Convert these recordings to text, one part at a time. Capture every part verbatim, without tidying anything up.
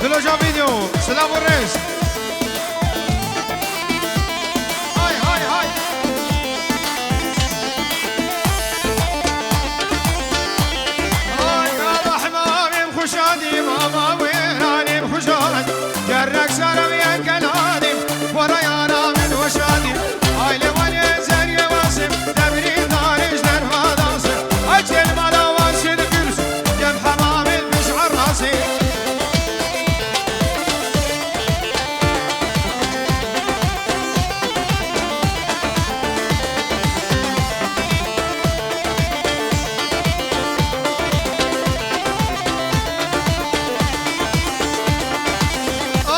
Dilocan Video, silav û rêz. Hay, hay, hay. Hay, ya Rehman, em xweşa dî, mama wêran, em xweşa dî. Gerek sere wê keladî, xwara yara min weşa dî. Aile wale zerye wasim, devrî darij derva dasim. Acel mala wasim kurs, cem hemamil pişar rasim.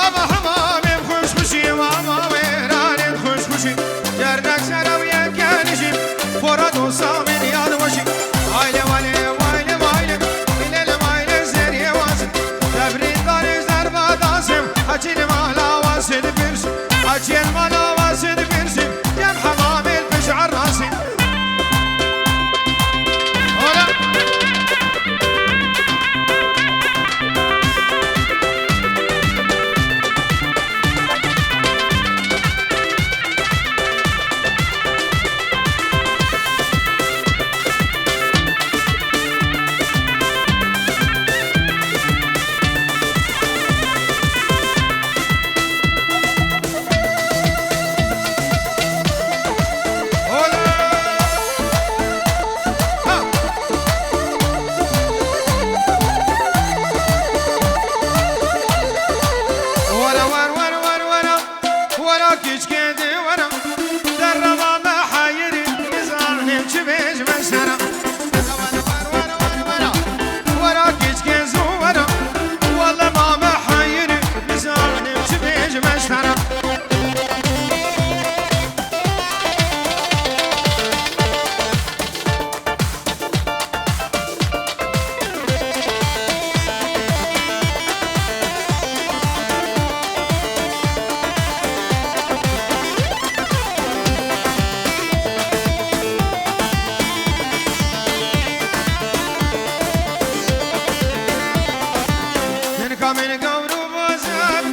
Ama hemamê xweş xweşî, ama wêranê xweş xweşî. Gernek sere wî yek genişî, xora dosta min yad weşî. Aile wale, waile, waile, ilele waile zeriyê wazî. Devrî darê zerba dasim, hecî li mala wazî dipirs. Hecî li mala wazî dipirs. Cem hemamê li pişt erasî. Ola. Ola! Ha! Wara, war, war, war, wara. Wara kiçkê de wara. Derrama me hayirî, nizanim çi bêjme sera. Wara, wara, wara, wara, wara. Wara kiçkê zû wara. Wala ma me hayirî, nizanim çi bêjme sera. Hinka min gewr û boz,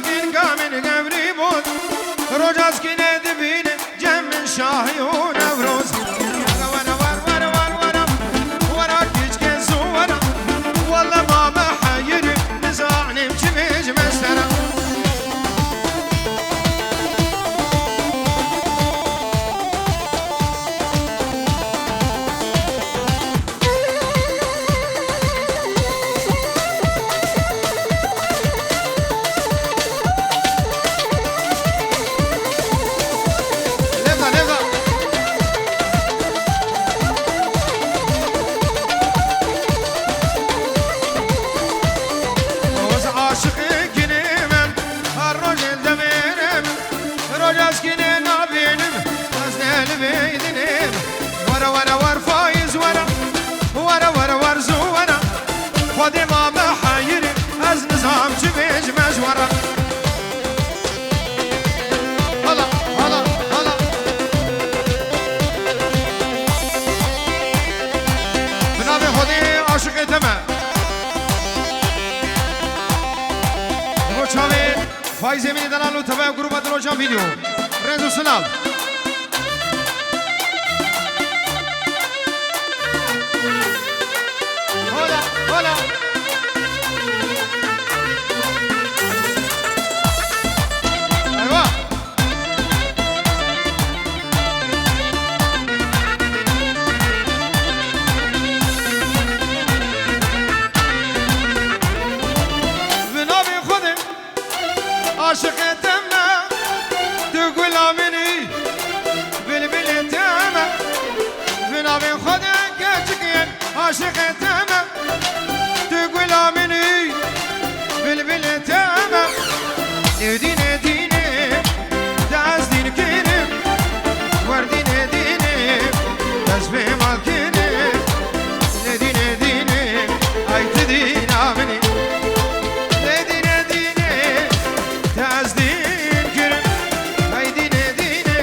hinka min gewrî boz. Roca zikine dibîne. Cem min Şahî û Newroz. Were, were, were, were, were, were. Were kiçkê zû were. Wele ma me heyirî, nizanim çi bêjime sere. Levda, levda. Ez aşiqê kinê me, her rojê demêrê me. Roj ez kinê nabînim, ez ne li vê dinê me. Were, were, wer faiz were. Were, were, wer zû were. Xwedê ma me heyirî, ez nizam çi bêjime ji were. Hala, hala, hala. Bi navê Xwedê aşiqê te me. Bo çavê Fayzê Mînî Delal û teveya gruba Dilocan Video. Rêz û silav. Hola, hola. Eywa. Bi navê Xwedê. Aşiqê te me, tu gula min î, bilbilê te me. Bi navê Xwedê keçikê, aşiqê te me, tu gula min î, bilbilê te me. Nêdî nêdînê, te ez dîn kirim, wer dînê dînê, ez bê mal kirim. Nêdî nêdînê, ay tu dîna min î. Nêdî nêdînê, te ez dîn kirim. Ay dînê dînê,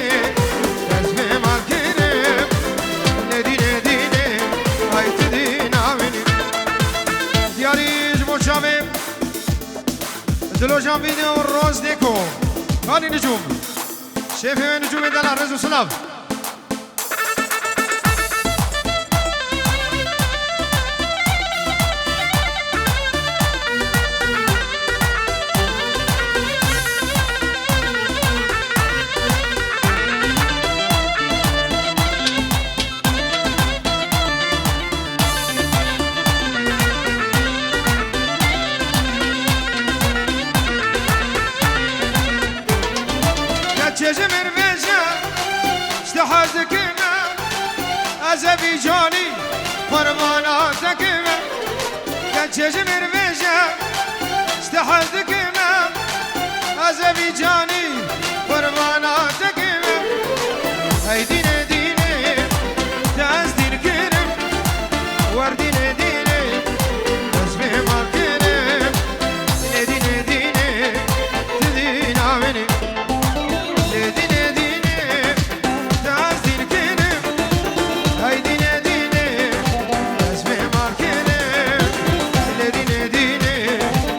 ez bê mal kirim. Nêdî nêdînê, ay tu dîna min î. Diyarî ji bo çavê Dilojan Vîdeo Roz Dêko. Kanî Nicûm. Şêfê wê Nicûmê Dela, rêz û silav. Keçê ji min vêje, ji te hez dikim, ez ê vî canî qurbana te kim. Keçê ji min vêje, ji te hez dikim, ez ê vî canî qurbana te kim. Hey dînê dînê, te ez dîn kirim, wer dînê dînê, ez bê mal kirim. Lê dînê dînê, tu dîna min î. Lê dînê dînê, te ez dîn kirim. Hey dînê dînê, ez bê mal kirim. Lê dînê dînê,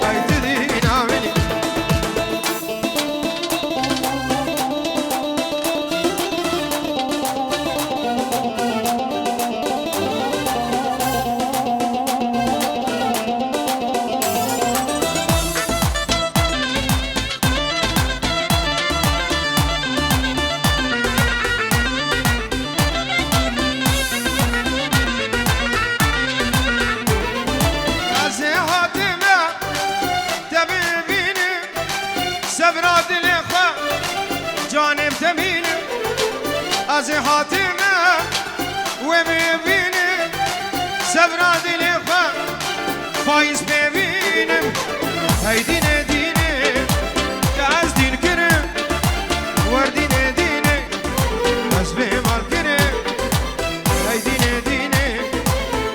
ay tu dîna min î. Ez ê hatime te bibînim, sevra dilê xwe canê min te bînim. Ez ê hatime wê bibînim, sevra dilê xwe fayîz pê bînim. Hey dînê dînê, te ez dîn kirim, wer dînê dînê, ez bê mal kirim. Hey dînê dînê,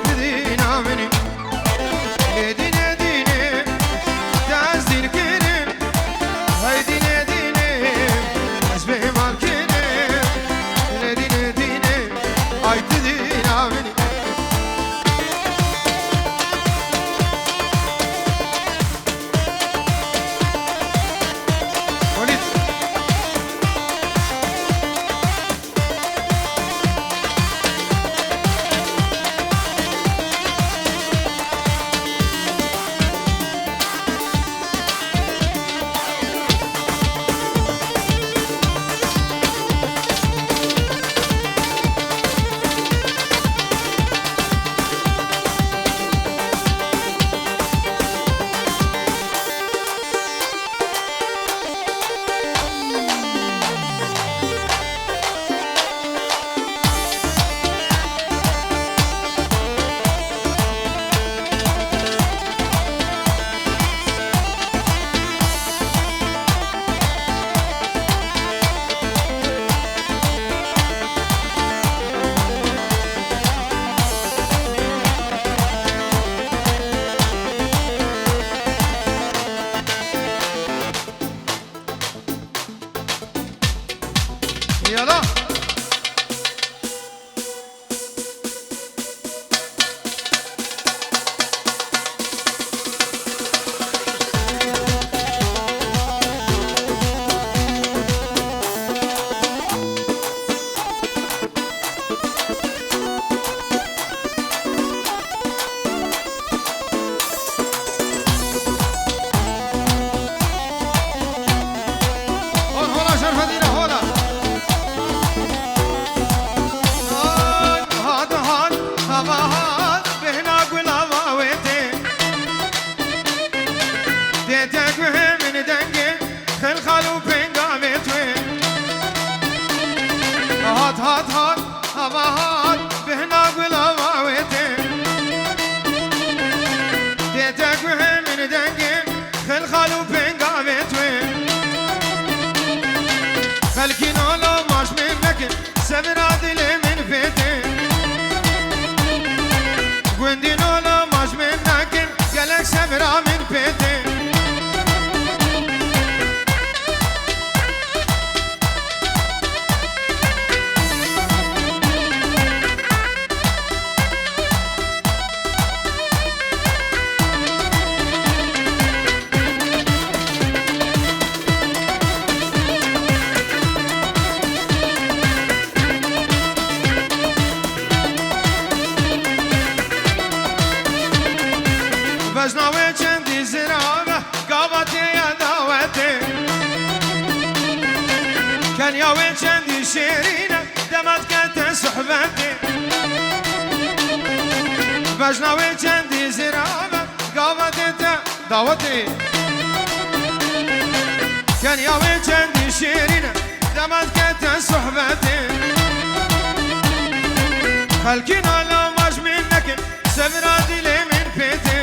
tu dîna min î. Lê dînê dînê, te ez dîn kirim. Hey dînê dînê, ez bê mal kirim. Lê dînê dînê, ay tu dîna min î. Walîd. Yala. Hol hola şerfedî re hola. Hat, hat, hat, hava hat, bêhna gulava wê tê. Tê te guhê min dengê, xelxal û pêngavê tu yê. Hat, hat, hat, hava hat, bêhna gulava wê tê. Tê te guhê min dengê, xelxal û pêngavê tu yê. Xelkî nolo maş min nekin, sevra dilê min pê tê. Gundî nolo maş min nekin, gelek sevra min pê tê. Zirava gavatê ya dawetê. Kenya wê çendî şêrîn e, dema dikete sohbetê. Bejna wê çendî zirava gavatê te dawetê. Kenya wê çendî şêrîn e, dema dikete sohbetê. Xelkî nala maç min nekin, sebra dilê min pê tê.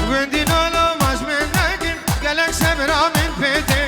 Gundî nala maç min nekin, gelek sebra min pê tê.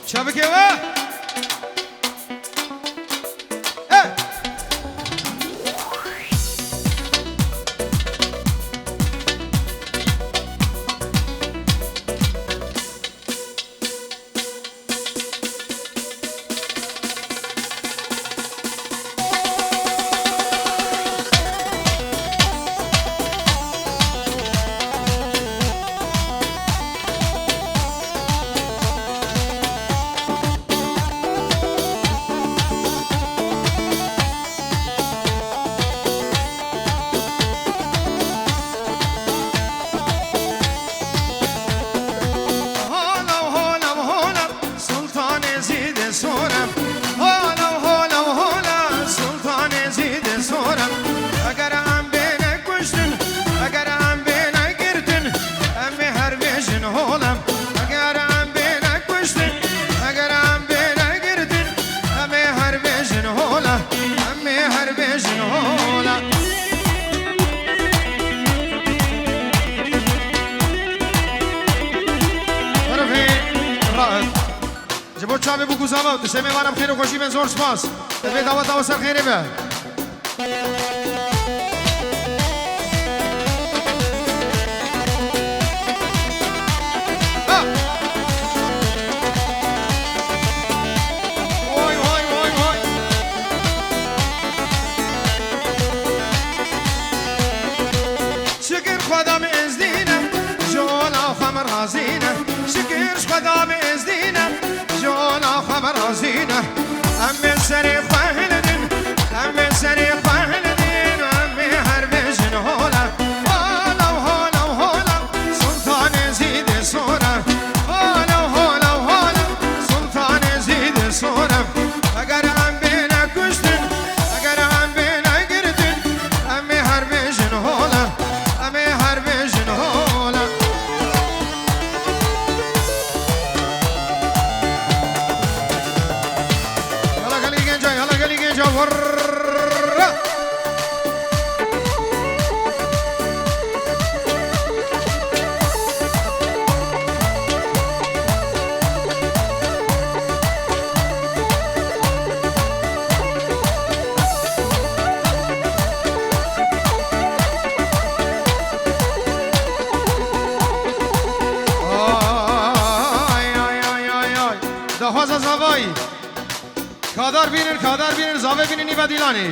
Çabuk eve. Hey! Hola, hola, hola, Sultan Ezîdê sor e. Hola, hola, hola, Sultan Ezîdê sor e. Eger em bêne kuştin, eger em bêne girtin, em ê her bêjin hola. Eger em bêne kuştin, eger em bêne girtin, em ê her bêjin hola, em ê her bêjin hola. Merhaba, rahat. Ji bo çavê bû ku zava û tu semê vana bi xêr û xweşî ben, zor spas. Divê daweta we ser xêrê be. Ha! Vay, vay, vay, vay. Şikir Xweda min ez dîne, ji ola xwe min razî ne. Şikir ji Xweda min ez dîne, ji ola xwe min razî ne. Em ê serê xwe hilidin, em ê serê xwe hilidin, em ê her bêjin hola. Hola, hola, hola, Sultan Ezîdê sor e. Hola, hola, hola, Sultan Ezîdê sor e. Eger em bêne kuştin, eger em bêne girtin, em ê her bêjin hola, em ê her bêjin hola. Yala gelî genca, yala gelî genca, vurra! Ay, ay, ay, ay, ay. Daxwaza zavayî. Kadar bînin, kadar bînin, zavê bînin nîva dîlanê.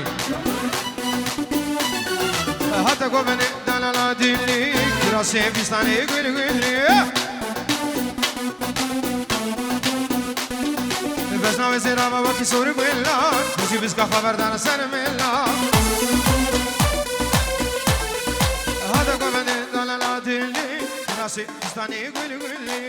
Hata govene dalala dîlî, kirasê bîstanê gul gulî. Bejna wê zêra me wekî sorî bela, bizî bizka xwe berdana ser mela. Hata govene dalala dîlî, kirasê bîstanê gul gulî.